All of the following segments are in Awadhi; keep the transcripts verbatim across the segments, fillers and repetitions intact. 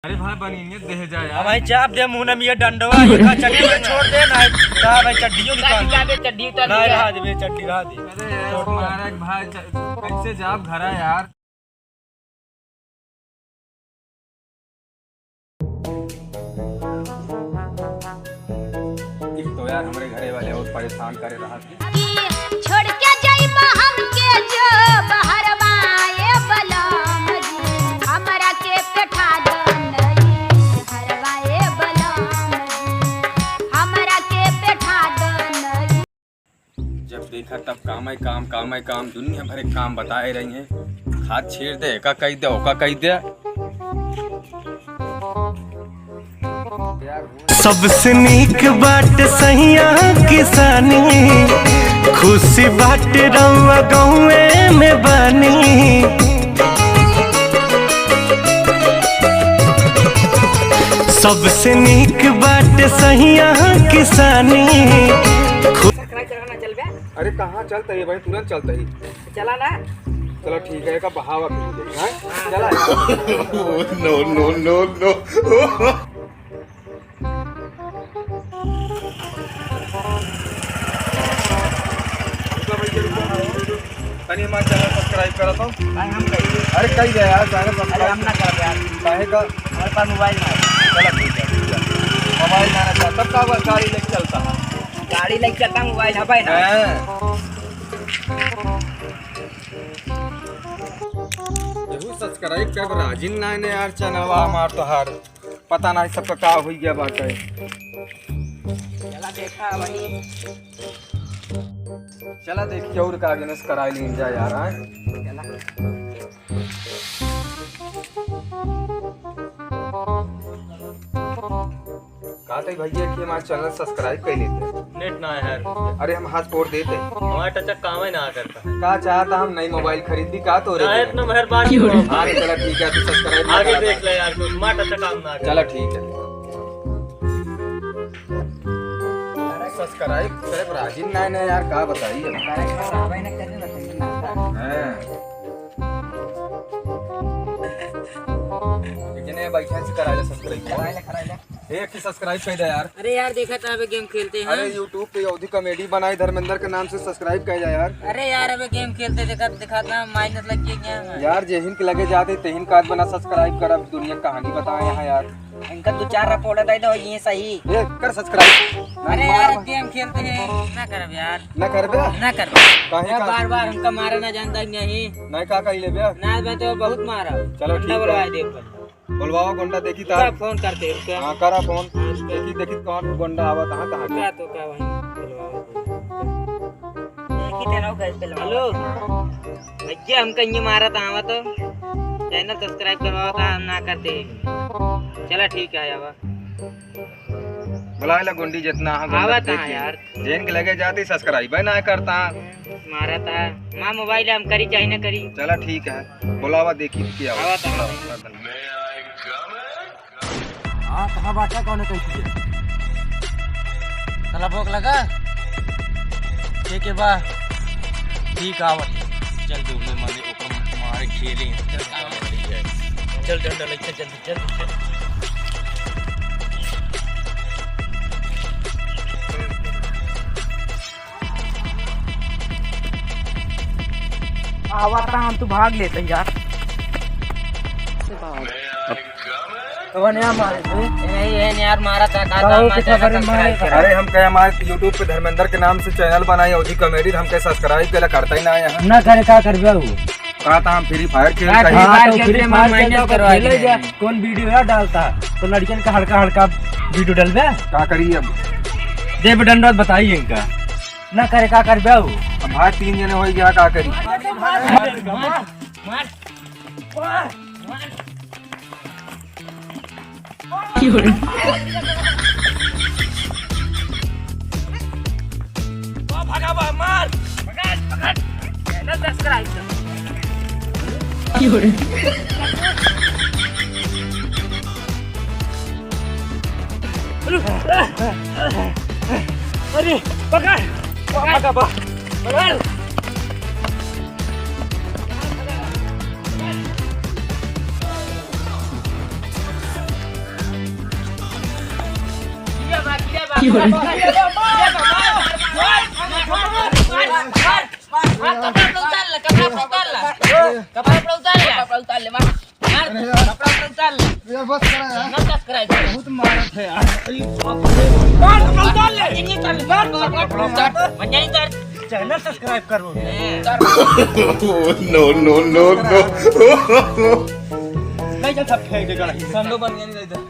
अरे भाई, बनिए दे जा यार। भाई, चाप दे मुंह में ये डंडवा, ये का चड्डी में छोड़ दे ना। का भाई, चड्डियों निकाल दे। चड्डी उतार नहीं, दे। रहा दे बे, चड्डी रहा दे। अरे यार, छोड़ दे। तुम्हारा एक भाई च-, कैसे जाब घरा यार? एक तो यार, हमरे घरे वाले बहुत परेशान करे रहा। छोड़ के जाइबा हमके जो बहरवा ए बलम जी, हमरा के पेठा दो नहीं, बहरवा ए बलम जी, हमरा के पेठा दो नहीं। जब देखा तब काम है काम, काम है काम, दुनिया भर के काम बताए रही हैं। हाथ छेड़ दे, का कही दे, ओका कही दे। सबसे नीक बाट सहिया किसानी, खुशी बाट रउआ गौए में बानी। सबसे नीक बाट सहिया किसानी। अरे कहाँ चलता है भाई, तुरंत चलता है। चला ना। चला ठीक है, का बहावा कर दे, हाँ? चला। No, no, no, no। तनी हमारे channel subscribe करा तो। भाई हम कही। अरे कही दे यार, channel subscribe। अरे हम ना करब यार। काहे का? हमारे पास mobile ना है। चला ठीक है, ठीक है। Mobile ना है, तब का हुआ? गाड़ी लेके चलता। गाड़ी लेके चलता, mobile है भाई ना। हैं। केहू subscribe करब राजिन नाय ने यार, channelवा हमार तोहार। पता नाय सबका का हुई गया बात है। चला देखा वही। चला देखिए और का गणेश कराई लीन जा यार, हाँ? चला। कहते भैया कि हमारे channel subscribe कर लेते। Net ना है यार। अरे हम hotspot देते। हमारा टचक काम ही ना करता। का चाहता हम नई mobile खरीद दी का तो रे? ना, इतना मेहरबानी हो। अरे चला ठीक है, तू subscribe ना आगे करा देख था। ले यार, तू हमारा टचक काम ना कर। चला ठीक है। अरे subscribe करे राजी ना, ना यार, का बताई अब। हाँ। लेकिन ये बैठा से करा ले subscribe। करा ले, करा ले। एक ही subscribe कर दे यार। अरे यार, देखा था अबे game खेलते हैं। अरे YouTube पे अवधी comedy बनाई धर्मेंद्र के नाम से, subscribe कर दे यार। अरे यार, अबे game खेलते देखा, देखा था minus लग गया क्या है? यार, जेहिन के लगे जाते तेहिन काज बना subscribe कर, अब दुनिया कहानी बताए यहाँ यार। इनका दो चार report दे दो, ये सही। ए, कर subscribe। अरे यार, game खेलते हैं, ना करब यार। ना करबे? ना करब। काहे यार, का? बार बार हमका मारा ना जानता नहीं। नहीं का कही लेबे? ना बे तो बहुत मारा। चलो ठीक है। बुलवा दे। बुलवावा गुंडा देखी रुका, तार। फोन करते, रुका। हाँ, करा फोन। हाँ, रुका। देखी, देखी कौन गुंडा आवत, हाँ, कहाँ के? रुका, तो का वहीं बुलवावा। देखी तेरा कैसे बुलवावा। हेलो। भैया, हमका ये मारा था, आवा तो। Channel subscribe करवावा था, हम ना करते। चला ठीक है, आवा। बुलाए ला गुंडी जितना है, गुंडा आवत हाँ देखी। यार। जेन के लगे जाती subscribe ना करता। मारा था। माँ mobile हम करी चाहे ना करी। चला ठीक है। बुलावा देखी क्या हो। आवत है। हाँ, कहाँ बाटा, कौन है, कैसी है? तला भोग लगा? के के बा? ठीक आवत। चल दो, मैं माने ऊपर मारे खेले। चल, चल, डंडा लेके चल, चल, चल। आवता हम तो भाग लेते यार। कौन यार मारे थे? नहीं, ये नहीं यार, मारा था, कहा था, हमारे channel subscribe करा। अरे हम कहे हमारे YouTube पे धर्मेंद्र के नाम से channel बनाई, अवधी comedy, हम कहे subscribe के लिए करता ही ना है। ना करे, का करबे वो? कहा था हम Free Fire खेल हाँ, रहे हैं। Free Fire हाँ, तो खेलते Free Fire minus खेलता करवा खेले दे। जा। कौन video यार डालता? तो लड़कियन का हड़का हड़का video डालबे? का करी अब? दे बे डंडा बताई इनका। ना करे का करबे हो? अब भाई तीन जने हो गया, का करी? मार, मार, मार, मार। ओ भगावा, मार। पकड़, पकड़। Channel subscribe कर। अरे, पकड़। भगावा, पकड़। मार, मार, मार, मार, मार, मार, मार, कपड़ा पर उतार ले, कपड़ा पर उतार ले। कपड़ा पर उतार ले। कपड़ा पर उतार ले, मार। मार, अरे यार। कपड़ा पर उतार ले। यार, बस करा यार। Channel subscribe कर। बहुत मारत है यार। अरे बाप रे। मार, कपड़ा उतार ले। ये नहीं उतार ले। मार, मार, कपड़ा उतार। मंजा नहीं उतार। Channel subscribe करो। उतार। No, no, no, no। नहीं चल, सब फेंक दे गड़ा। संडो बन गया नहीं इधर।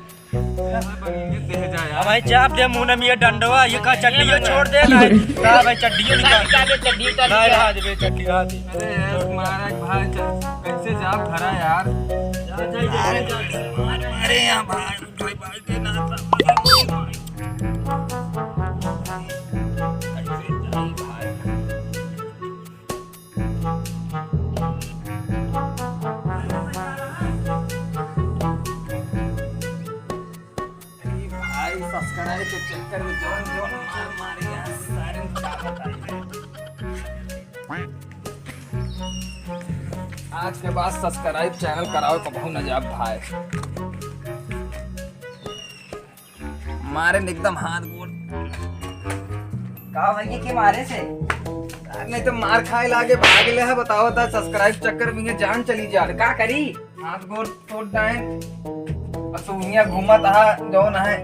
अब भाई चाप दे मुंह में ये डंडवा, ये का चड्डियो छोड़ दे ना। ना भाई चड्डियो निकाल। निकाल दे चड्डी, उतार नहीं, निकाल। रहा दे बे, चड्डी रहा दे। अरे यार, महाराज भाई, चल, कैसे जाप धरा यार? अरे यार, मार मारे यहाँ भाई, भाई, भाई, दे ना। कैसे जाई भाई? अरे भाई, subscribe के चक्कर में जौन जौन मार मारे यार, सारे का बताई। आज के बाद subscribe channel कराओ तो बहुत न जाब भाई। मारे न एकदम हाथ गोड़। का भैया के मारे से? यार, नहीं तो मार खाए लागे भाग ले है, बताओ ता subscribe चक्कर में ये जान चली जा। तो का करी? हाथ गोड़ तोड़ डाए। बस उहिया घूमत हा, जौन है।